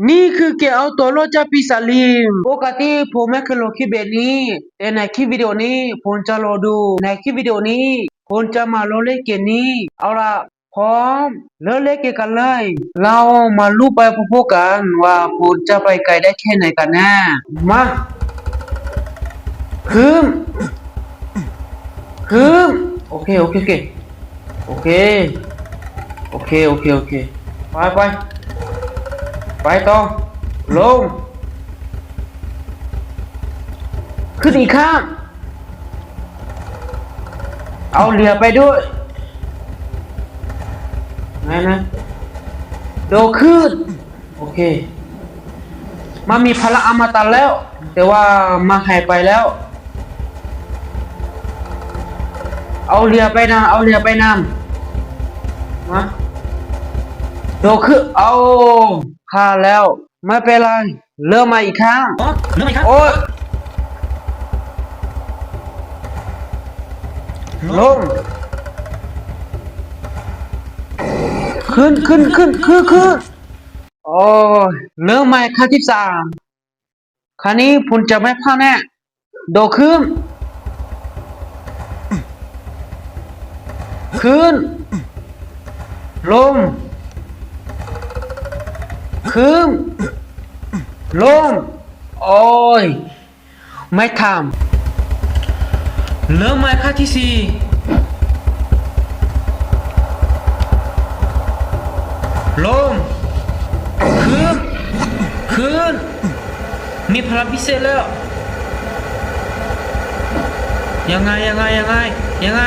ນີ້ຄືເກມເອົາຕົວລອດຈາກປີສາດລິມ. ປົກກະຕິຜົມແມ່ນເຄີຍລົງຄລິບແບບນີ້, ແຕ່ໃນຄລິບວິດີໂອນີ້ຜົມຈະລໍດູ. ໃນຄລິບວິດີໂອນີ້ຜົມຈະມາເລາະເລນເກມນີ້. ເອົາລະ ພ້ອມ ເລີ່ມເລນເກມກັນເລີຍ. ເຮົາມາລຸໄປພ້ອມໆກັນວ່າຜົມຈະໄປໄກໄດ້ແຄ່ໃດກັນແນ່. ມາ. ຂຶ້ນ. ຂຶ້ນ. ໂອເຄ ໂອເຄ ໂອເຄ. ໂອເຄ ໂອເຄ ໂອເຄ ໂອເຄ. ໄປ ໄປ ໄປຕໍ່. ລົງ. ຂຶ້ນອີກຄັ້ງ. ເອົາເຫຼືອໄປດ້ວຍ. ນັ້ນນະ. ໂດດຂຶ້ນ. ໂອເຄ. ມັນມີພະລັງອະມະຕະແລ້ວ, ແຕ່ວ່າມັນຫາຍໄປແລ້ວ. ເອົາເຫຼືອໄປນຳ, ເອົາເຫຼືອໄປນຳ. ມາ. ໂດດຂຶ້ນ. ເອົາ ພາດແລ້ວ. ບໍ່ເປັນໄລ. ເລີ່ມໃໝ່ອີກຄັ້ງ. ອໍ ເລີ່ມໃໝ່ອີກຄັ້ງ. ໂອ້ຍ. ລົງ. ຂຶ້ນ ຂຶ້ນ ຂຶ້ນ ຄື ຄື. ໂອ້ຍ. ເລີ່ມໃໝ່ຄັ້ງທີສາມ. ຄັ້ງນີ້ຜົມຈະບໍ່ພາດແນ່. ໂດດຂຶ້ນ. ຂຶ້ນ. ລົງ. ຂຶ້ນ. ລົງ. ໂອ້ຍ. ໄມ່ທຳ. ເລີ່ມໃໝ່ຄັ້ງທີສີ່. ລົງ. ຂຶ້ນ. ຂຶ້ນ. ມີພະລັງພິເສດແລ້ວ. ຍັງໄງ ຍັງໄງ ຍັງໄງ ຍັງໄງ?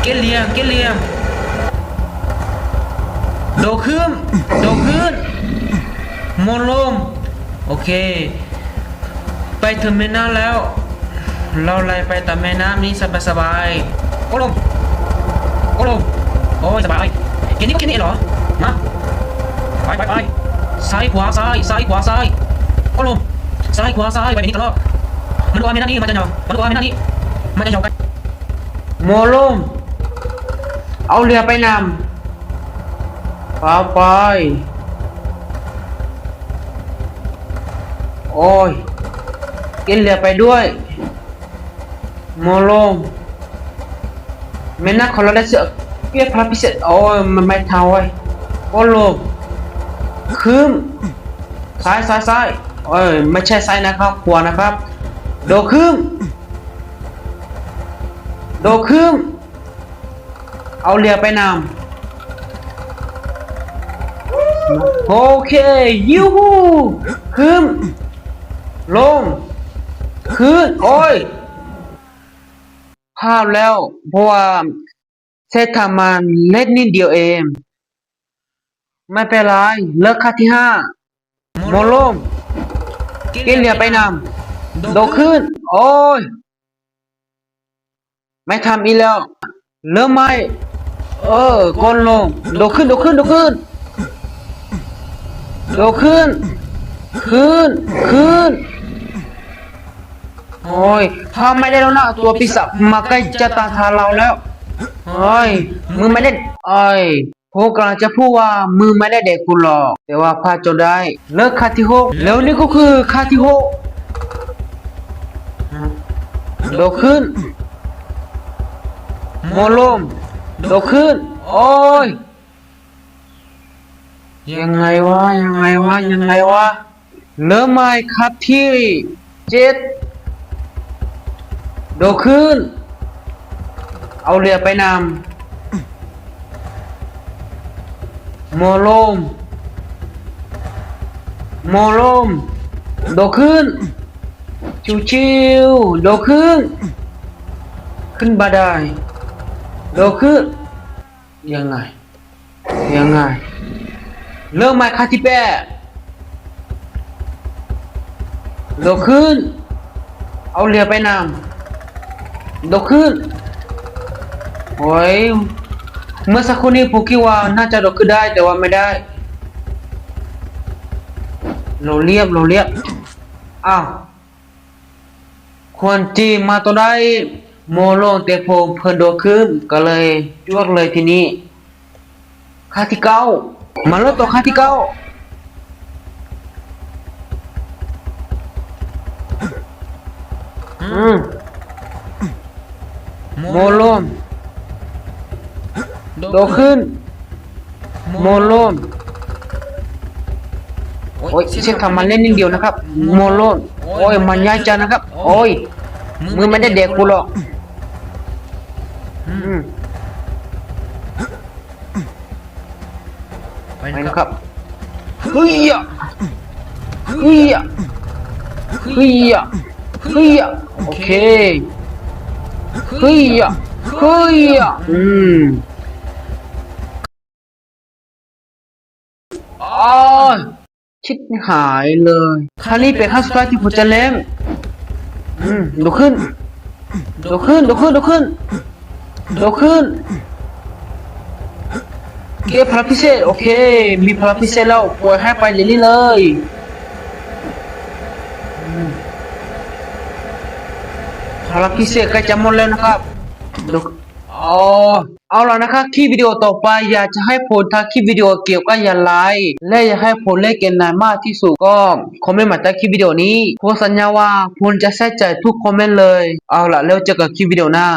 ເກັດຫຼຽມ ເກັດຫຼຽມ. ໂດດຂຶ້ນ. ໂດດຂຶ້ນ. ໝົນລົມ. ໂອເຄ. ໄປເຖິງແມ່ນ້ຳແລ້ວ. ເຮົາໄຫຼໄປຕາມແມ່ນ້ຳນີ້ສະບາຍໆ. ໂອ້ລົມ ໂອ້ລົມ. ໂອ້ຍ ສະບາຍ. ເກມນີ້ກໍເກມນີ້ເອງເຫຼືອ? ມາ. ໄປ ໄປ ໄປ. ຊ້າຍຂວາຊ້າຍ ຊ້າຍຂວາຊ້າຍ. ໂອ້ລົມ. ຊ້າຍຂວາຊ້າຍ ໄປແບບນີ້ຕະຫຼອດ. ມາດູວ່າແມ່ນ້ຳນີ້ມັນຈະຍາວ. ມາດູວ່າແມ່ນ້ຳນີ້ມັນຈະຍາວໄກ. ໝໍລົມ. ເອົາເຮືອໄປນຳ. ພາໄປ. ໂອ້ຍ ກິນເຫຼືອໄປດ້ວຍ. ໝໍລົມ. ແມ່ນນະ ຂໍລະໄດ້ເສື້ອ ເກັບພະລັງພິເສດ. ໂອ້ຍ ມັນໄມ່ເທົ່າເວີຍ. ໂອ້ໂລ. ຂຶ້ນ. ຊ້າຍ ຊ້າຍ ຊ້າຍ. ໂອ້ຍ ໄມ່ໃຊ່ຊ້າຍນະຄັບ ຂວານະຄັບ. ໂດດຂຶ້ນ. ໂດດຂຶ້ນ. ເອົາເຫຼືອໄປນຳ. ໂອເຄ ຢູຮູ້. ຂຶ້ນ. ລົງ. ຂຶ້ນ. ໂອ້ຍ ພາດແລ້ວ ເພາະວ່າເສດຖາມາເລັກນິດດຽວເອງ. ໄມ່ເປັນໄລ. ເລີກຂັ້ນທີຫ້າ. ໝໍລົມ. ກິນເຫຼືອໄປນຳ. ໂດດຂຶ້ນ. ໂອ້ຍ ໄມ່ທຳອີກແລ້ວ. ເລີ່ມໃໝ່. ເອີ ກົດລົງ. ໂດດຂຶ້ນ ໂດດຂຶ້ນ ໂດດຂຶ້ນ. ໂດດຂຶ້ນ. ຂຶ້ນ ຂຶ້ນ. ໂອ້ຍ ພາດໄມ້ໄດ້ແລ້ວນະ. ຕົວປີສາດມາໃກ້ຈະຕາມທາງເຮົາແລ້ວ. ໂອ້ຍ ມືໄມ້ໄດ້. ໂອ້ຍ ໂພກຳລັງຈະພູດວ່າມືໄມ້ໄດ້ແດກກູຫຼອກ ແຕ່ວ່າພາດຈົນໄດ້. ເລີກຂັ້ນທີຫົກ. ແລ້ວນີ້ກໍຄືຂັ້ນທີຫົກ. ໂດດຂຶ້ນ. ໝໍລົມ. ໂດດຂຶ້ນ. ໂອ້ຍ ຍັງໄງວະ ຍັງໄງວະ ຍັງໄງວະ. ເລີ່ມໃໝ່ ຂັ້ນທີເຈັດ. ໂດດຂຶ້ນ. ເອົາເຫຼືອໄປນຳ. ໝໍລົມ. ໝໍລົມ. ໂດດຂຶ້ນ. ຊິວໆ. ໂດດຂຶ້ນ. ຂຶ້ນບັນໄດ. ໂດດຂຶ້ນ. ຍັງໄງ ຍັງໄງ. ເລີ່ມໃໝ່ ຂັ້ນທີແປດ. ໂດດຂຶ້ນ. ເອົາເຫຼືອໄປນຳ. ໂດດຂຶ້ນ. ໂອ້ຍ ເມື່ອສັກຄູ່ນີ້ຜົມຄິດວ່າໜ້າຈະໂດດຂຶ້ນໄດ້ ແຕ່ວ່າໄມ່ໄດ້. ໂລລຽບ ໂລລຽບ. ອ້າວ ຄວນຈີມາຕົວໄດ້ ໝໍລົງ ແຕ່ເພິ່ນ ເພິ່ນໂດດຂຶ້ນ ກໍເລີຍຈວດເລີຍທີນີ້. ຂັ້ນທີເກົ້າ. ມາເລີ່ມຕໍ່ຂັ້ນທີເກົ້າ. ອືມ ໂມໂລນ ໂຕຂຶ້ນ ໂມໂລນ ໂອ້ຍ ເຊັກທຳມາເລ່ນນິດດຽວນະຄັບ ໂມໂລນ ໂອ້ຍ ມັນຍ້າຍຈານນະຄັບ ໂອ້ຍ ມືມັນໄດ້ແດກກູຫຼອກ ອືມ ໄປນະຄັບ ໄປນະຄັບ ເຮີຍ ເຮີຍ ເຮີຍ ເຮີຍ ໂອເຄ ເຮີຍ ເຮີຍ ອືມ ອໍ ຊິບຫາຍເລີຍ ຄັ້ງນີ້ເປັນຄັ້ງສຸດທ້າຍທີ່ຜົມຈະເຫຼັ້ນ ອືມ ໂຕຂຶ້ນ ໂຕຂຶ້ນ ໂຕຂຶ້ນ ໂຕຂຶ້ນ ໂຕຂຶ້ນ ເກັບພະລັງພິເສດ ໂອເຄ ມີພະລັງພິເສດແລ້ວ ປ່ອຍໃຫ້ໄປດຽວນີ້ເລີຍ ອືມ ພະລັງພິເສດໃກ້ຈະໝົດແລ້ວນະຄັບ ໂຕ ອໍ ເອົາລະນະຄັບ ຄລິບວິດີໂອຕໍ່ໄປ ຢາກຈະໃຫ້ຜົມທຳຄລິບວິດີໂອກ່ຽວກັບຫຍັງຫຼາຍ ແລະ ຢາກໃຫ້ຜົມເຫຼັ້ນເກມໃດມາກທີ່ສຸດ ກໍຄອມເມັນມາໃຕ້ຄລິບວິດີໂອນີ້ ຜົມສັນຍາວ່າຜົມຈະໃສ່ໃຈທຸກຄອມເມັນເລີຍ ເອົາລະ ແລ້ວເຈີກັນຄລິບວິດີໂອໜ້າ.